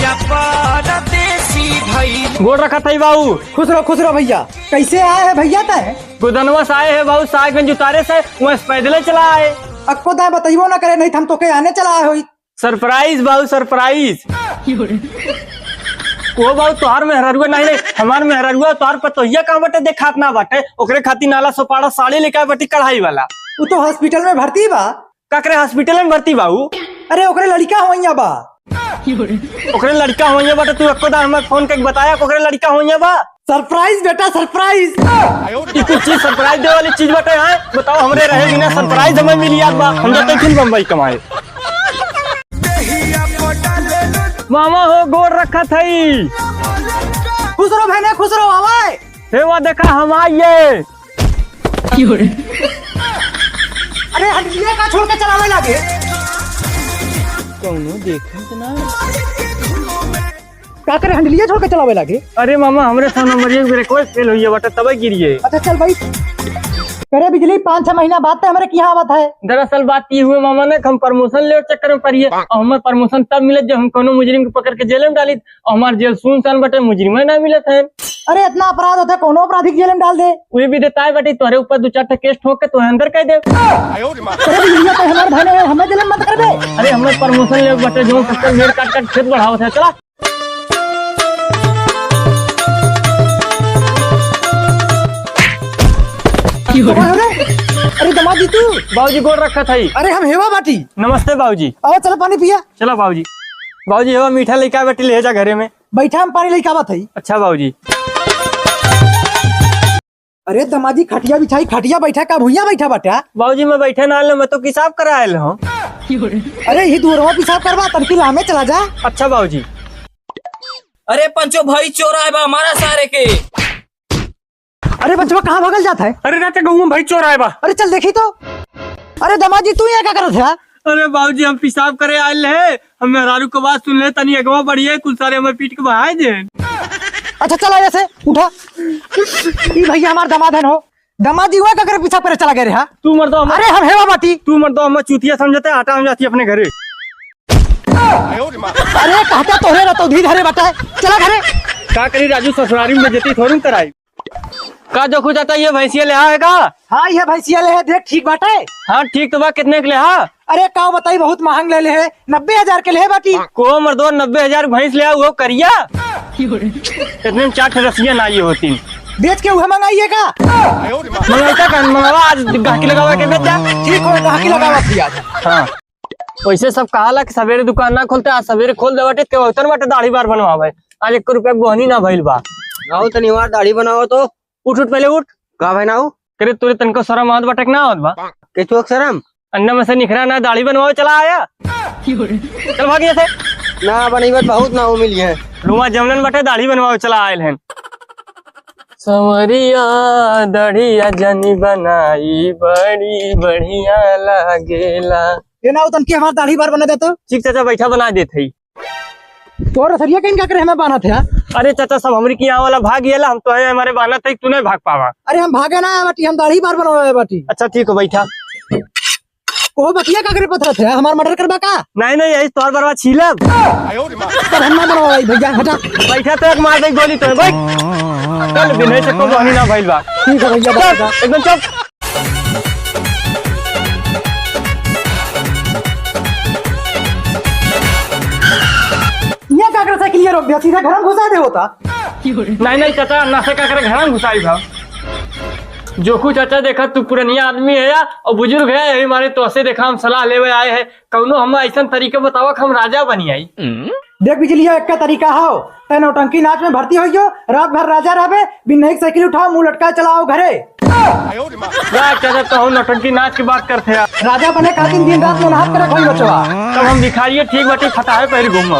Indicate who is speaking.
Speaker 1: राजा परदेसी भइल।
Speaker 2: गोड़ रखा था बाबू।
Speaker 3: खुश रहो, खुश रहो भैया। कैसे आए है भैया तय?
Speaker 2: गोदनवा से आए है बाबू, साहबगंज उतारे से वहाँ से पैदले चला आए।
Speaker 3: अक्को दाए बताइबो ना करे, नहीं तो हम तो के आने चला आए होई।
Speaker 2: सरप्राइज बाबू, सरप्राइज। ओ बाबू तोहार मेहररुआ नहीं नहीं, हमार मेहररुआ तोहार पतोहिया कहाँ बटे देखात ना बाटे। ओकरे खातिर नाला सोपाड़ा साड़ी लेके आए बटी कढ़ाई वाला।
Speaker 3: उ तो हॉस्पिटल में भर्ती बा।
Speaker 2: काकरे हॉस्पिटल में भर्ती बाबू?
Speaker 3: अरे ओकरे लड़का होइया बा।
Speaker 2: ओकरे लड़का होइया बाटे? तू एको दार हमें फोन करके बताया कि ओकरे लड़का होइया बा?
Speaker 3: सरप्राइज बेटा, सरप्राइज।
Speaker 2: ई कुछ चीज सरप्राइज दे वाली चीज बाटे है? बताओ, हमरे रहे बिना सरप्राइज हमें मिली याद बा। हम जाते फिर बम्बई कमाए।
Speaker 1: देहिया पटाले
Speaker 2: मामा हो गोड़ रखा थई।
Speaker 3: खुश रहो बहने, खुश रहो। आवाए
Speaker 2: हे वहाँ देखा हम आइए।
Speaker 3: अरे हंडिया का छोड़ के चलावे लागे।
Speaker 2: कौनो देखत ना।
Speaker 3: का करे हंडलिया छोड़ के चलावे लागे?
Speaker 2: अरे मामा हमरे 100 नंबर एक रिक्वेस्ट फेल हुई है बटे तबे गिरिए।
Speaker 3: अच्छा चल भाई। करे बिजली 5-6 महीना बाद ते हमारे की आवत है।
Speaker 2: दरअसल बात ये हुए मामा ने हम प्रमोशन ले चक्कर में पड़िए और हमार प्रमोशन तब मिले जब हम कोनो मुजरिम के पकड़ के जेल में डाली और हमार जेल सुनसान बटे मुजरिम ना मिलत है।
Speaker 3: अरे इतना अपराध होता है, कोनो अपराधी के जेल में डाल दे।
Speaker 2: वही भी देता है बटे तोहरे ऊपर 2-4 ठे केस ठोक के तो अंदर कह दे।
Speaker 3: अरे बिजलिया तो हमारे भाई ने हमें जेल में मत करबे।
Speaker 2: अरे हमें प्रमोशन ले बटे जो फसल मेड़ काट काट खेत बढ़ावत है। चला
Speaker 3: अरे दमाद जी तू?
Speaker 2: बाबूजी गोड़ रखा था।
Speaker 3: अरे हम हेवा बाटी।
Speaker 2: नमस्ते बाबूजी।
Speaker 3: आओ चलो पानी पिया।
Speaker 2: चलो बाबूजी। बाबूजी हेवा मीठा लेके आए बेटी, ले जा घरे में।
Speaker 3: बैठा हम पानी लेके आवत है।
Speaker 2: अच्छा बाबूजी।
Speaker 3: अरे दमाजी खटिया बिछाई, खटिया बैठा का भुइया बैठा बाटा?
Speaker 2: बाबूजी मैं बैठे ना आयल, मैं तो पेशाब करा आयल हूँ।
Speaker 3: अरे यही दूरवा पेशाब करवा, तनकी लामे चला जा।
Speaker 2: अच्छा बाबूजी।
Speaker 4: अरे पंचो भाई चोर आए बा हमारा सारे के।
Speaker 3: अरे बचवा कहाँ भगल जाता है?
Speaker 2: अरे रात गहूं भाई चोर आए बा।
Speaker 3: अरे चल देखी तो। अरे दमाजी तू यहाँ क्या करत है?
Speaker 2: अरे बाबूजी हम पेशाब करे आयल है, हम मेहरारू के बात सुन ले तनी अगवा बढ़िए कुल सारे हमें पीट के बहाए दे।
Speaker 3: अच्छा चल ऐसे उठा। ई भैया हमार दमाद हन हो। दमाजी हुआ क्या करे पेशाब करे चला गए रे? हा
Speaker 2: तू मर दो।
Speaker 3: अरे हम हेवा बाटी।
Speaker 2: तू मर दो, हम चूतिया समझते आटा हम जाती अपने घरे।
Speaker 3: अरे कहता तोहरे रहतो धी धरे बाटा, चला घरे।
Speaker 2: का करी राजू ससुरारी में जती थोड़ी कराई। का जो जाता ये भैंसिया ले है का?
Speaker 3: हाँ ये भैंसिया ले है, देख ठीक बाटे।
Speaker 2: हाँ ठीक तो बा, कितने के ले हा?
Speaker 3: अरे का बताई बहुत महंग ले ले है, 90,000 के ले है बाटी।
Speaker 2: को मर्दो 90,000 भैंस ले वो करिया। इतने में 4 रसिया ना ये होती।
Speaker 3: बेच के उहे मंगाइएगा?
Speaker 2: मंगाइता का मंगावा, आज गाहकी लगावा के बेच जा।
Speaker 3: ठीक हो गाहकी लगावा थी आज।
Speaker 2: हाँ वैसे सब कहाला कि सवेरे दुकान ना खोलते, आज सवेरे खोल दे बाटे के उतन बाटे दाढ़ी बार बनवावे। आज 1 रुपया बोहनी ना भइल बा।
Speaker 5: नाउ तनी वार दाढ़ी बनाओ तो।
Speaker 2: उठ उठ पहले उठ।
Speaker 5: का भाई नाउ?
Speaker 2: करे तोरे तनको शरम आवत बाटे ना आवत बा?
Speaker 5: के चोक शरम?
Speaker 2: अन्ना में से निखरा ना दाढ़ी बनवावे चला आया। चल भाग यहाँ से।
Speaker 5: ना बनैबे बहुत ना मिली है।
Speaker 2: रुमा जमलन बाटे दाढ़ी बनवावे चला आयल हन। संवरिया दाढ़िया जनी बनाई बड़ी बढ़िया लागेला।
Speaker 3: ये ना तनकी हमार दाढ़ी बार बना दे तो।
Speaker 2: ठीक चाचा बैठा बना देत हई।
Speaker 3: तोर रसरिया कहीं का करे हमें बाना थे?
Speaker 2: अरे चाचा सब हमरी की यहाँ वाला भाग गेला, हम तो है हमारे बाना थे, तू नहीं भाग पावा।
Speaker 3: अरे हम भागे ना बाटी, हम दाढ़ी बार बनवावे बाटी।
Speaker 2: अच्छा ठीक हो बैठा।
Speaker 3: ओ बतिया का करे पथरा थे हमार मर्डर करबा का?
Speaker 2: नहीं नहीं यही तोहर बरवा छीलब।
Speaker 3: तब हम ना बनवाई भैया, हटा।
Speaker 2: बैठा तो एक मार दे गोली तो बैठ। चल बिना से को बहनी ना भइल बा।
Speaker 3: ठीक है भैया
Speaker 2: चल एकदम चुप।
Speaker 3: ये का करे साइकिल रोक दिया, सीधा घर में घुसा दे होता।
Speaker 2: नहीं नहीं चाचा ना से का करे घर में घुसाई भाव। जोखू चाचा देखा तू पुरनिया आदमी है या और बुजुर्ग है, यही मारे तो से देखा हम सलाह लेवे आए हैं, कौनो हम ऐसा तरीका बतावा हम राजा बनी आई।
Speaker 3: देख बिजलिया एक का तरीका हो, तै नौटंकी नाच में भर्ती होइयो, रात भर राजा रहबे, बिन एक साइकिल उठाओ मुंह लटका चलाओ घरे।
Speaker 2: चाचा तो हम नौटंकी नाच की बात करते हैं।
Speaker 3: राजा बने खातिर दिन रात मेहनत करे कोई बचवा।
Speaker 2: तब हम दिखाइए ठीक बाटे फताहे पहले घूमब।